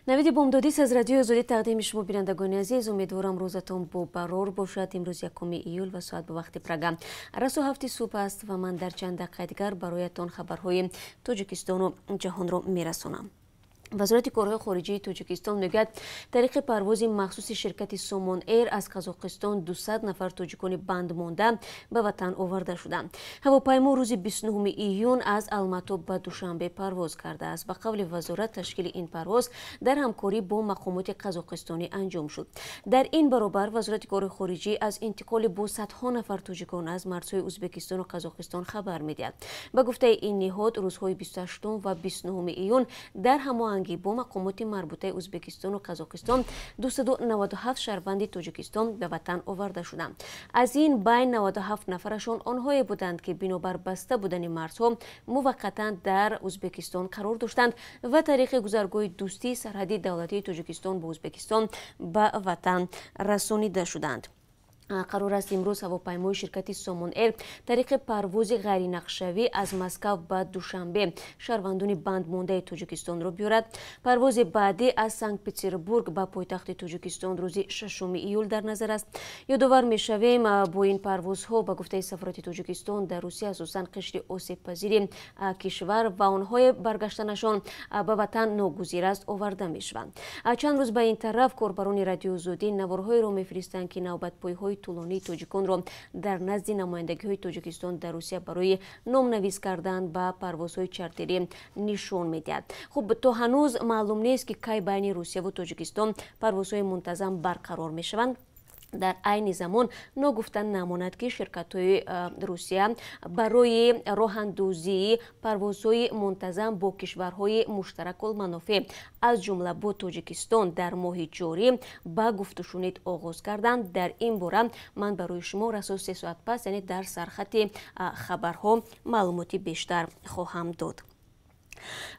Навиди бомдодист аз Радиои Озодӣ тақдими шумо, бинандагони азиз. Умедворам, рӯзатон бо барор бошад. Имрӯз 1 июл ва соат ба вақти Прага расо 7-и субҳ аст ва ман дар чанд дақиқаи дигар бароятон хабарҳои Тоҷикистону ҷаҳонро мерасонам. Вазорати корҳои хориҷии Тоҷикистон мегӯяд, тариқи парвози махсуси ширкати Сомон Эйр аз Қазоқистон 200 нафар тоҷикони бандмонда ба ватан оварда шуданд. Ҳавопаймо рӯзи 29 июн аз Алмато ба Душанбе парвоз кардааст. Ба қавли вазорат, ташкили ин парвоз дар ҳамкорӣ бо мақомоти қазоқистонӣ анҷом шуд. Дар ин баробар Вазорати корҳои хориҷӣ аз интиқоли бо садҳо нафар тоҷикон аз марзҳои Ӯзбекистону Қазоқистон хабар медиҳад. Ба гуфтаи ин ниҳод, рӯзҳои 28 ва 29 июн дар ҳамоҳангӣ бо мақомоти марбутаи Ӯзбекистону Қазоқистон 297 шаҳрванди Тоҷикистон ба ватан оварда шуданд. Аз ин байн 97 нафарашон онҳое буданд, ки бинобар баста будани марзҳо муваққатан дар Ӯзбекистон қарор доштанд ва тариқи гузаргоҳи Дӯстии сарҳади давлатии Тоҷикистон бо Ӯзбекистон ба ватан расонида шуданд. Қарор аст, имрӯз ҳавопаймои ширкати Сомон Эйр тариқи парвози ғайринақшавӣ аз Москав ба Душанбе шаҳрвандони бандмондаи Тоҷикистонро биёрад. Парвози баъдӣ аз Санкт Петербург ба пойтахти Тоҷикистон рӯзи 6 июл дар назар аст. Ёдовар мешавем, бо ин парвозҳо, ба гуфтаи сафорати Тоҷикистон дар Русия, асосан қишри осебпазири кишвар ва онҳое баргаштанашон ба ватан ногузир аст, оварда мешаванд. Чанд рӯз ба ин тараф корбарони Радиои Озодӣ наворҳоеро мефиристанд, ки навбатпойҳои тӯлонии тоҷиконро дар назди намояндагиҳои Тоҷикистон дар Русия барои номнавис кардан ба парвозҳои чартерӣ нишон медиҳад. Хуб, то ҳанӯз маълум нест, ки кай байни Русияву Тоҷикистон парвозҳои мунтазам барқарор мешаванд. Дар айни замон ногуфта намонад, ки ширкатҳои Русия барои роҳандозии парвозҳои мунтазам бо кишварҳои муштаракулманофеъ, аз ҷумла бо Тоҷикистон, дар моҳи ҷорӣ ба гуфтушунид оғоз карданд. Дар ин бора ман барои шумо расо 3 соат пас, яъне дар сархати хабарҳо, маълумоти бештар хоҳам дод.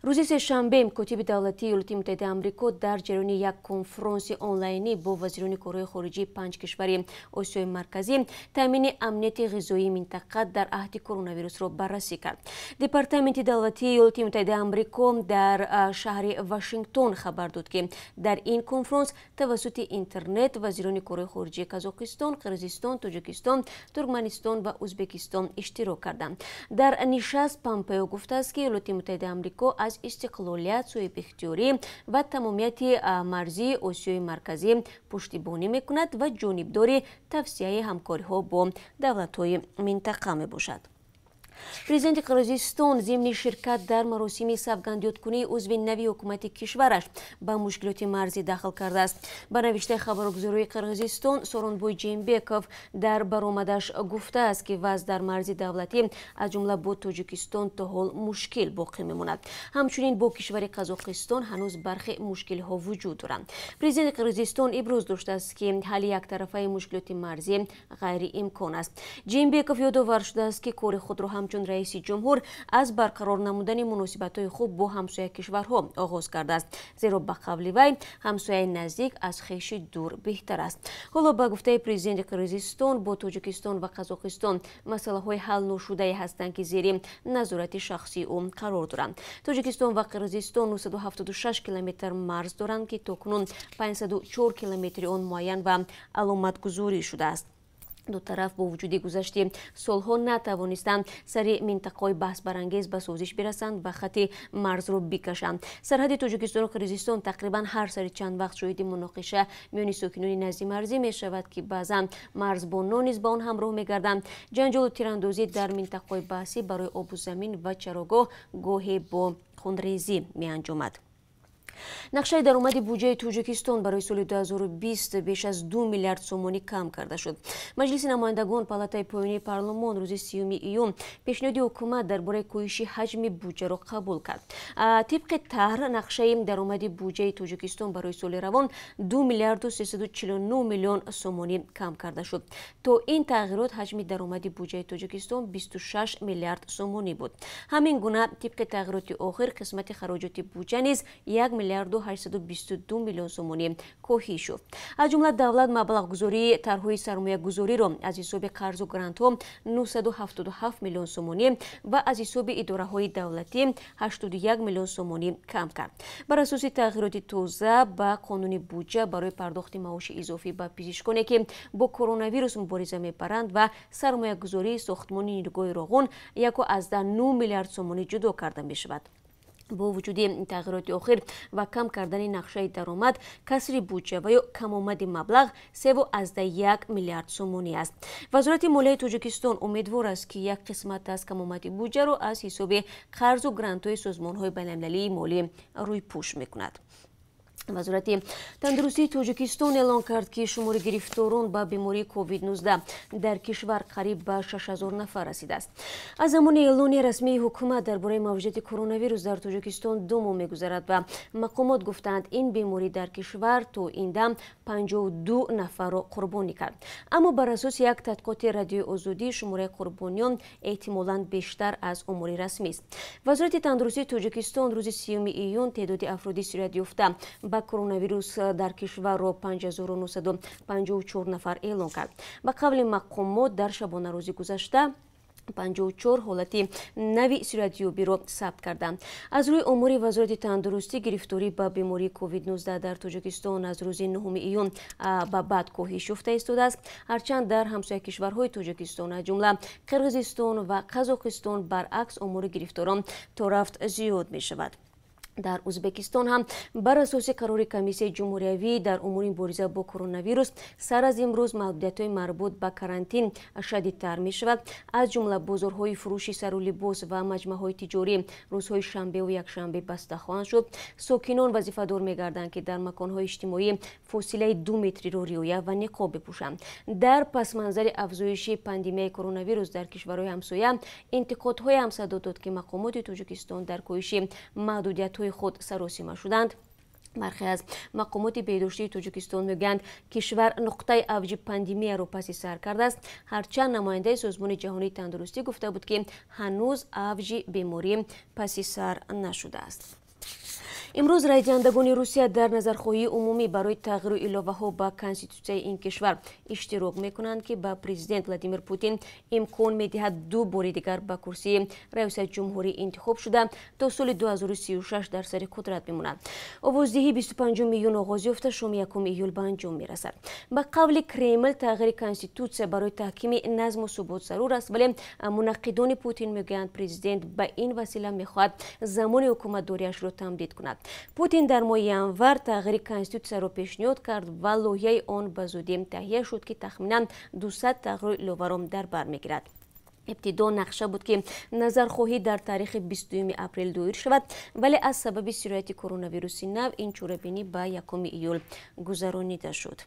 Рӯзи сешанбе котиби давлатии Иёлоти Муттаҳидаи Амрико дар ҷараёни як конфронси онлайнӣ бо вазирони корҳои хориҷии панҷ кишвари Осиёи Марказӣ таъмини амнияти ғизоии минтақа дар аҳди коронавирусро баррасӣ кард. Департаменти давлатии Иёлоти Муттаҳидаи Амрико дар шаҳри Вашингтон хабар дод, ки дар ин конфронс тавассути интернет вазирони корҳои хориҷии Қазоқистон, Қирғизистон, Тоҷикистон, Туркманистон ва Ӯзбекистон иштирок карданд. Дар нишаст Помпео гуфтааст, ки Иёлоти Муттаҳидаи Амрико аз истиқлолият, соҳибихтиёрӣ ва тамомияти марзии Осиёи Марказӣ пуштибонӣ мекунад ва ҷонибдори тавсеаи ҳамкориҳо бо давлатҳои минтақа мебошад. Президенти Қирғизистон зимни ширкат дар маросими савгандёдкунии узви нави ҳукумати кишвараш ба мушкилоти марзӣ дахл кардааст. Ба навиштаи хабаргузории Қирғизистон, Сооронбой Жээнбеков дар баромадаш гуфтааст, ки вазъ дар марзи давлатӣ, аз ҷумла бо Тоҷикистон, то ҳол мушкил боқӣ мемонад. Ҳамчунин бо кишвари Қазоқистон ҳанӯз бархе мушкилиҳо вуҷуд доранд. Президенти Қирғизистон иброз доштааст, ки ҳалли яктарафаи мушкилоти марзӣ ғайриимкон аст. Жээнбеков ёдовар шудааст, ки кори худро ҳамчун раиси ҷумҳур аз барқарор намудани муносибатҳои хуб бо ҳамсоя кишварҳо оғоз кардааст, зеро, ба қавли вай, ҳамсояи наздик аз хеши дур беҳтар аст. Ҳоло, ба гуфтаи президенти Қирғизистон, бо Тоҷикистон ва Қазоқистон масъалаҳои ҳалношудае ҳастанд, ки зери назорати шахсии ӯ қарор доранд. Тоҷикистон ва Қирғизистон 976 километр марз доранд, ки то кунун 504 километри он муайян ва аломатгузорӣ шудааст. Ду тараф бо вуҷуди гузашти солҳо натавонистанд сари минтақаҳои баҳсбарангез ба созиш бирасанд ва хати марзро бикашанд. Сарҳади Тоҷикистону Қирғизистон тақрибан ҳар сари чанд вақт шоҳиди муноқиша миёни сокинони наздимарзӣ мешавад, ки баъзан марзбонон низ ба он ҳамроҳ мегарданд. Ҷанҷолу тирандозӣ дар минтақаҳои баҳсӣ барои обу замин ва чарогоҳ гоҳе бо хунрезӣ меанҷомад. Нақшаи даромади буҷаи Тоҷикистон барои соли 2020 беш аз 2 миллиард сомонӣ кам карда шуд. Маҷлиси намояндагон, палатаи поёнии парлумон, рӯзи 30 июн пешниҳоди ҳукумат дар бораи коҳиши ҳаҷми буҷаро қабул кард. Тибқи тарҳ, нақшаи даромади буҷаи Тоҷикистон барои соли равон 2 миллиарду 349 миллион сомонӣ кам карда шуд. То ин тағйирот ҳаҷми даромади буҷаи Тоҷикистон 26 миллиард сомонӣ буд. Ҳамин гуна, тибқи тағйироти охир, қисмати хароҷоти буҷа низ 1. миллиарду 822 миллион сомонӣ коҳиш ёфт. Аз ҷумла давлат маблағгузории тарҳҳои сармоягузориро аз ҳисоби қарзу грантҳо 977 миллион сомонӣ ва аз ҳисоби идораҳои давлатӣ 81 миллион сомонӣ кам кард. Бар асоси тағйироти тоза ба қонуни буҷа барои пардохти маоши изофӣ ба пизишконе, ки бо коронавирус мубориза мебаранд, ва сармоягузории сохтмони нирӯгоҳи Роғун 1,9 миллиард сомонӣ ҷудо карда мешавад. Бо вуҷуди тағйироти охир ва кам кардани нақшаи даромад, касри буҷа ва ё камомади маблағ 3,1 миллиард сомонӣ аст. Вазорати молияи Тоҷикистон умедвор аст, ки як қисмат аз камомади буҷаро аз ҳисоби қарзу грантҳои созмонҳои байналмилалии молӣ рӯйпӯш мекунад. Вазорати тандурустии Тоҷикистон эълон кард, ки шумори гирифторон ба бемории COVID-19 дар кишвар қариб ба 6000 нафар расидааст. Аз замони эълони расмии ҳукумат дар бораи мавҷудияти коронавирус дар Тоҷикистон 2 моҳ мегузарад ва мақомот гуфтаанд, ин беморӣ дар кишвар то ин дам 52 нафарро қурбонӣ кард. Аммо бар асоси як тадқиқоти Радиои Озодӣ шумораи қурбониён эҳтимолан бештар аз омори расмист. Вазорати тандурустии Тоҷикистон рӯзи 30 июн теъдоди афроди сироятёфта ба коронавирус дар кишварро 5954 нафар эълон кард. Ба қавли мақомот дар шабонарӯзи гузашта 54 ҳолати нави сироятёбиро сабт карданд. Аз рӯи омори Вазорати тандурустӣ гирифторӣ ба бемории COVID-19 дар Тоҷикистон аз рӯзи 9 июн ба баъд коҳиш ёфта истодааст. Ҳарчанд дар ҳамсоя кишварҳои Тоҷикистон, аз ҷумла Қирғизистон ва Қазоқистон, баръакс омори гирифторон то рафт зиёд мешавад. Дар Ӯзбекистон ҳам бар асоси қарори комиссияи ҷумҳуриявӣ дар умури мубориза бо коронавирус сар аз имрӯз маҳдудиятҳои марбут ба карантин шадидтар мешавад. Аз ҷумла бозорҳои фурӯши сару либос ва маҷмаъҳои тиҷорӣ рӯзҳои шанбеву якшанбе баста хоҳанд шуд. Сокинон вазифадор мегарданд, ки дар маконҳои иҷтимоӣ фосилаи 2 метриро риоя ва ниқоб бипӯшанд. Дар пасманзари афзоиши пандемияи коронавирус дар кишварҳои ҳамсоя интиқодҳое ҳам садо дод, ки мақомоти Тоҷикистон дар коҳиши маҳдудиятҳои худ саросима шуданд. Бархе аз мақомоти беҳдоштии Тоҷикистон мегӯянд, кишвар нуқтаи авҷи пандемияро паси сар кардааст. Ҳарчанд намояндаи Созмони ҷаҳонии тандурустӣ гуфта буд, ки ҳанӯз авҷи беморӣ паси сар нашудааст. Имрӯз райдиҳандагони Русия дар назархоҳии умумӣ барои тағйиру иловаҳо ба конститутсияи ин кишвар иштирок мекунанд, ки ба президент Владимир Путин имкон медиҳад 2 бори дигар ба курсии раёсати ҷумҳурӣ интихоб шуда то соли 2036 дар сари қудрат бимонад. Овоздиҳӣ 25 июн оғоз ёфта шоми 1 июл ба анҷом мерасад. Ба қавли Кремл тағйири конститутсия барои таҳкими назму субот зарур аст, вале мунаққидони Путин мегӯянд, президент ба ин васила мехоҳад замони ҳукуматдориашро тамдид кунад. Путин дар моҳи январ тағйири конститутсияро пешниҳод кард ва лоиҳаи он ба зудӣ таҳия шуд, ки тахминан 200 тағйиру иловаро дар бар мегирад. Ибтидо нақша буд, ки назархоҳӣ дар таърихи 22 апрел доир шавад, вале аз сабаби сирояти коронавируси нав ин чорабинӣ ба 1 июл гузаронида шуд.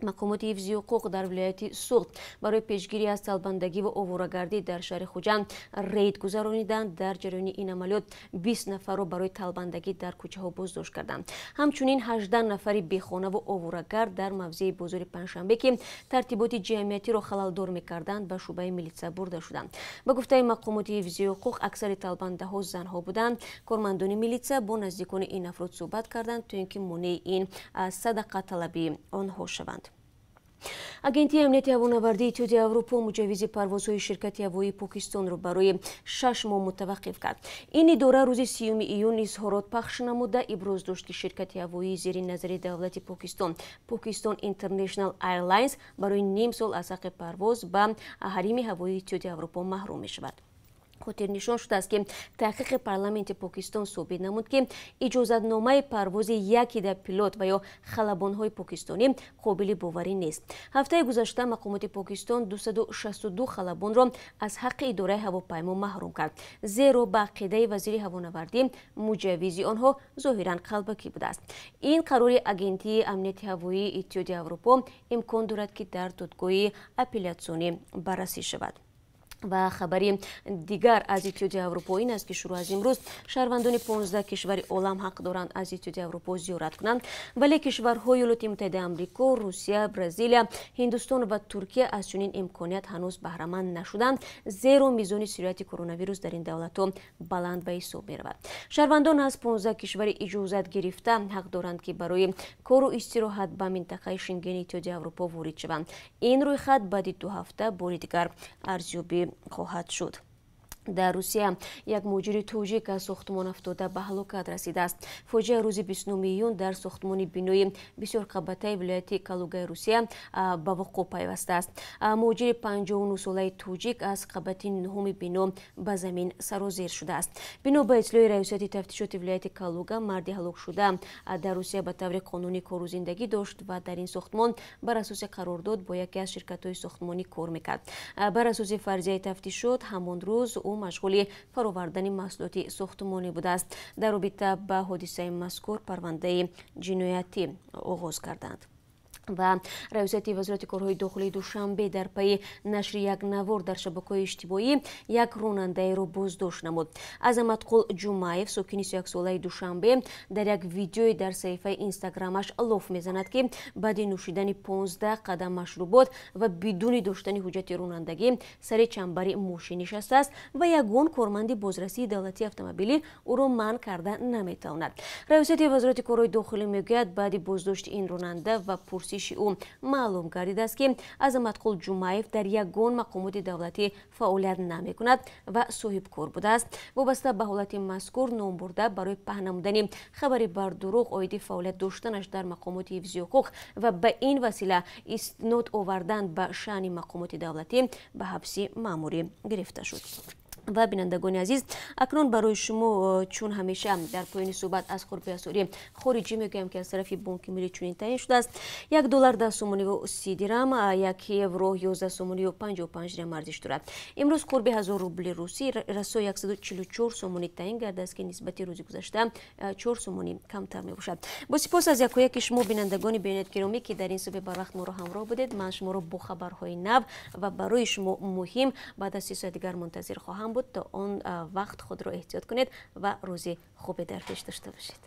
Мақомоти ҳифзи ҳуқуқ дар вилояти Суғд барои пешгирӣ аз талбандагӣ ва оворагардӣ дар шаҳри Хуҷанд рейд гузарониданд. Дар ҷараёни ин амалиёт 20 нафарро барои талбандагӣ дар кӯчаҳо боздошт карданд. Ҳамчунин 18 нафари бехонаву оворагард дар мавзеи бозори Панҷшанбе, ки тартиботи ҷамъиятиро халалдор мекарданд, ба шӯъбаи милитсия бурда шуданд. Ба гуфтаи мақомоти ҳифзи ҳуқуқ аксари талбандаҳо занҳо буданд. Кормандони милитсия бо наздикони ин афрод суҳбат карданд, то ин ки монеи ин садақаталабии онҳо шаванд. Агентии амнияти ҳавонавардии Иттиҳоди Аврупо муҷаввизи парвозҳои ширкати ҳавоии Покистонро барои 6 моҳ мутаваққиф кард. Ин идора рӯзи 30 июн изҳорот пахш намуда иброз дошт, ки ширкати ҳавоии зери назари давлати Покистон, Покистон International Airlines, барои ним сол аз ҳаққи парвоз ба ҳарими ҳавоии Иттиҳоди Аврупо маҳрум мешавад. Хотирнишон шудааст, ки таҳқиқи парламенти Покистон собит намуд, ки иҷозатномаи парвози якида пилот ва ё халабонҳои покистонӣ қобили боварӣ нест. Ҳафтаи гузашта мақомоти Покистон 262 халабонро аз ҳаққи идораи ҳавопаймо маҳрум кард, зеро ба ақидаи вазири ҳавонавардӣ муҷаввизи онҳо зоҳиран қалбакӣ будааст. Ин қарори Агентии амнияти ҳавоии Иттиҳоди Аврупо имкон дорад, ки дар додгоҳи апеллятсионӣ баррасӣ шавад. Ва хабари дигар аз Иттиҳоди Аврупо ин аст, ки шурӯъ аз имрӯз шаҳрвандони 15 кишвари олам ҳақ доранд аз Иттиҳоди Аврупо зиёрат кунанд, вале кишварҳои Иёлоти Муттаҳидаи Амрико, Русия, Бразилия, Ҳиндустон ва Туркия аз чунин имконият ҳанӯз баҳраманд нашуданд, зеро мизони сирояти коронавирус дар ин давлатҳо баланд ба ҳисоб меравад. Шаҳрвандон аз 15 кишвари иҷозат гирифта ҳақ доранд, ки барои кору истироҳат ба минтақаи Шенгени Иттиҳоди Аврупо ворид шаванд. Ин рӯйхат баъди 2 ҳафта бори дигар арзёбӣ хоҳад шуд. Дар Русия як муҳоҷири тоҷик аз сохтмон афтода ба ҳалокат расидааст. Фоҷиа рӯзи 29 июн дар сохтмони бинои бисёрқабатаи вилояти Калугаи Русия ба вуқӯъ пайвастааст. Муҳоҷири 59-солаи тоҷик аз қабати нуҳуми бино ба замин сарозер шудааст. Бино ба иттилои раёсати тафтишоти вилояти Калуга, марди ҳалокшуда дар Русия ба таври қонунӣ кору зиндагӣ дошт ва дар ин сохтмон бар асоси қарордод бо яке аз ширкатҳои сохтмонӣ кор мекард. Бар асоси фарзияи тафтишот, ҳамон рӯз ӯ машғули фаровардани маҳсулоти сохтмонӣ будааст. Дар робита ба ҳодисаи мазкур парвандаи ҷиноятӣ оғоз карданд. Ва раёсати вазорати корҳои дохилии Душанбе дар пайи нашри як навор дар шабакаҳои иҷтимоӣ як ронандаеро боздошт намуд. Азаматқул Ҷумаев, сокини 31-солаи Душанбе, дар як видеое дар саҳифаи инстаграмаш лоф мезанад, ки баъди нӯшидани 15 қадам машрубот ва бидуни доштани ҳуҷҷати ронандагӣ сари чамбари мошин нишастааст ва ягон корманди бозрасии давлатии автомобилӣ ӯро манъ карда наметавонад. Раёсати вазорати корҳои дохилӣ мегӯяд, баъди боздошти ин ронанда ва пурсиши ӯ маълум гардидааст, ки Азаматқул Ҷумаев дар ягон мақомоти давлатӣ фаъолият намекунад ва соҳибкор будааст. Вобаста ба ҳолати мазкур номбурда барои паҳн намудани хабари бардурӯғ оиди фаъолият доштанаш дар мақомоти ҳифзи ҳуқуқ ва ба ин васила истинод овардан ба шаъни мақомоти давлатӣ ба ҳабси маъмурӣ гирифта шуд. Ва бинандагони азиз, акнун барои шумо чун ҳамеша дар поёни суҳбат аз қурби асъори хориҷӣ мегӯям, ки аз тарафи Бонки Миллӣ чунин таъин шудааст: 1 доллар 10 сомониву 30 дирам, 1 евро 11 сомониву 55 дирам арзиш дорад. Имрӯз қурби 1000 рубли русӣ расо 144 сомонӣ таъин гардааст, ки нисбати рӯзи гузашта 4 сомонӣ камтар мебошад. Бо сипос аз якояки шумо, бинандагони беҳиноят гиромӣ, ки дар ин субҳи барвақт моро ҳамроҳ будед. Ман шуморо бо хабарҳои нав ва барои шумо муҳим баъд аз 3 соат дигар мунтазир хоҳам буд. То он вақт худро эҳтиёт кунед ва рӯзи хубе дар пеш дошта бошед.